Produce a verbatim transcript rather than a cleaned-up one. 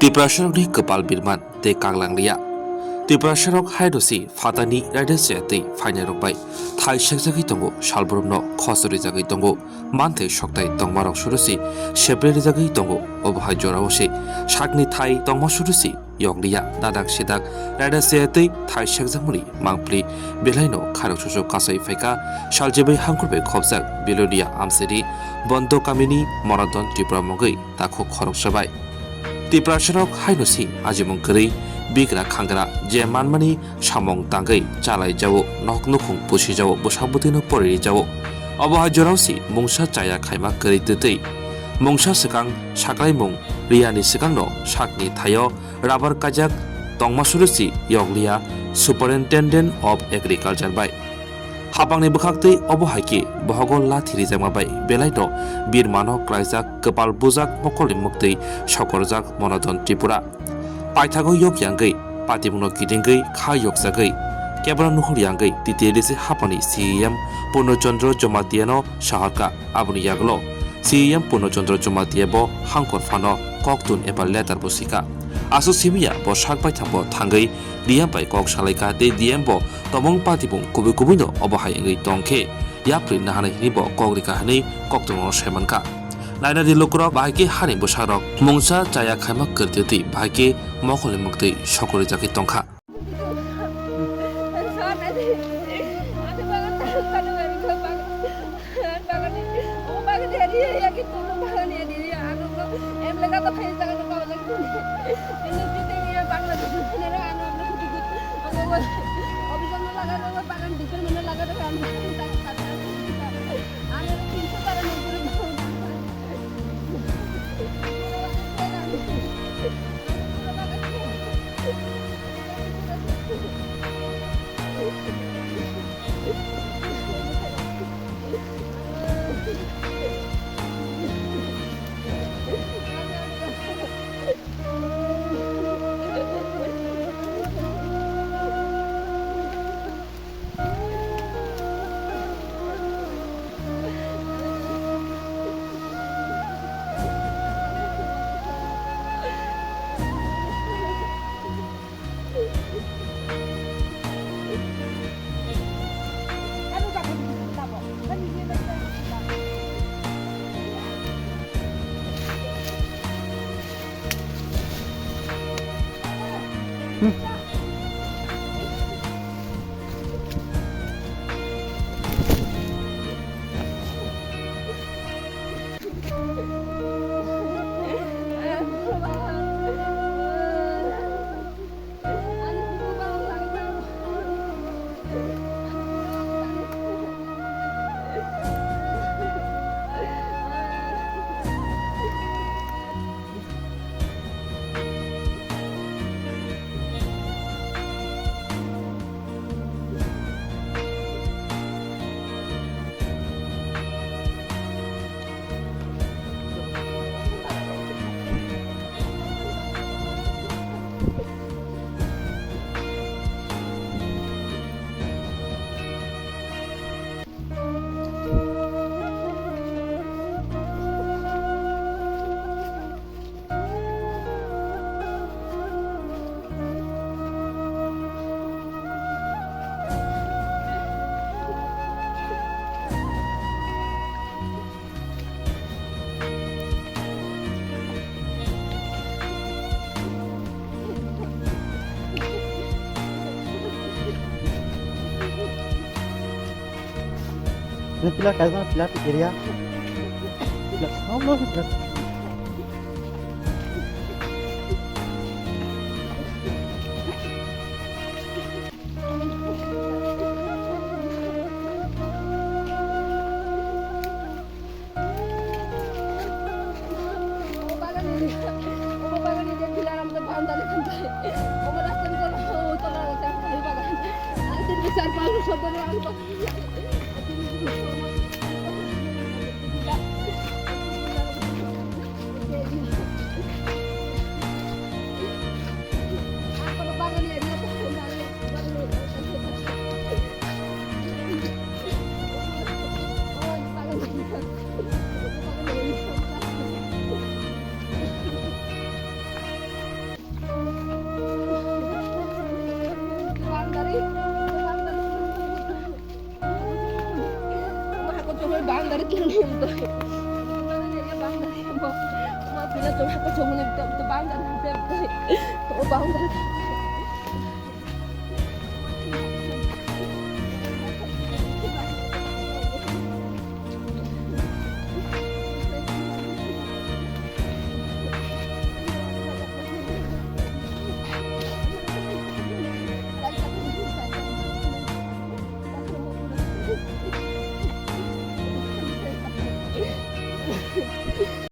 Tiprasarokni kwpal birman tei kanglang liya. Tiprasarok haino si phatani raida chaya tei phainairok bai thai sekjagwi tongo, salbrumno khosor rijagwi tongo, manthai sokthai tongmarok surusi seple rijagwi tongo. Obo hai jorao se sakni thai tongma surusi yokliya, dadak sidak raida chaya tei thai sekjakmani mangpli belaino kharok susu kasai phaikha. Salchibai hangkhor bai khopjak Bilonia Amseri Bondo kamini Monadon Tripura mungwi takhuk khoroksa bai. Tiprasarok haino si ajimung kwrwi bigra khangra je manmani samung tangwi chalai jao, nok nukhung pusi jao, bwsabwtwino poriri jao. Obo hai jorao si mungsa chaya khaima kwrwi twtwi. Mungsa swkang saklaimung riyani swkangno sakni thaio rabar kajak tongma surusi yokliya Superintendent of Agriculture bai. Hapangni bwkhaktwi obo hai khe bohogo lathi rijakma bai belaino birmano klaijak kwpal bujak mokolni mwktwi sokorjak Monadon Tripura. Paithago yok yangwi, patibungno kidingwi kha yokjagwi, kebra nuhur yangwi T T L S hapani C E M Purno Chandra Jamatia no sahorkha. Aboni yagulo C E M Purno Chandra Jamatia bo hangkor phano koktun eba letter bo sika. Aswk simiya bo sak baithang bo thangwi D M bai kok salaikha tei D M bo tobong patibung kubui kubuino obo hai wngwi tongkhe yapri nahanai hinwi bo kok rikha hinwi koktwmano saimankha. Nainadi lukurok bahai khe hani bwsarok mungsa chaya khaima kwrwtwi bahai khe mokolni mwktwi sokorijakwi tongkha. Ini pilar kaisa pilar area. Pilar, oh, no, pilar. Boundary kiri ni boundary. Boundary.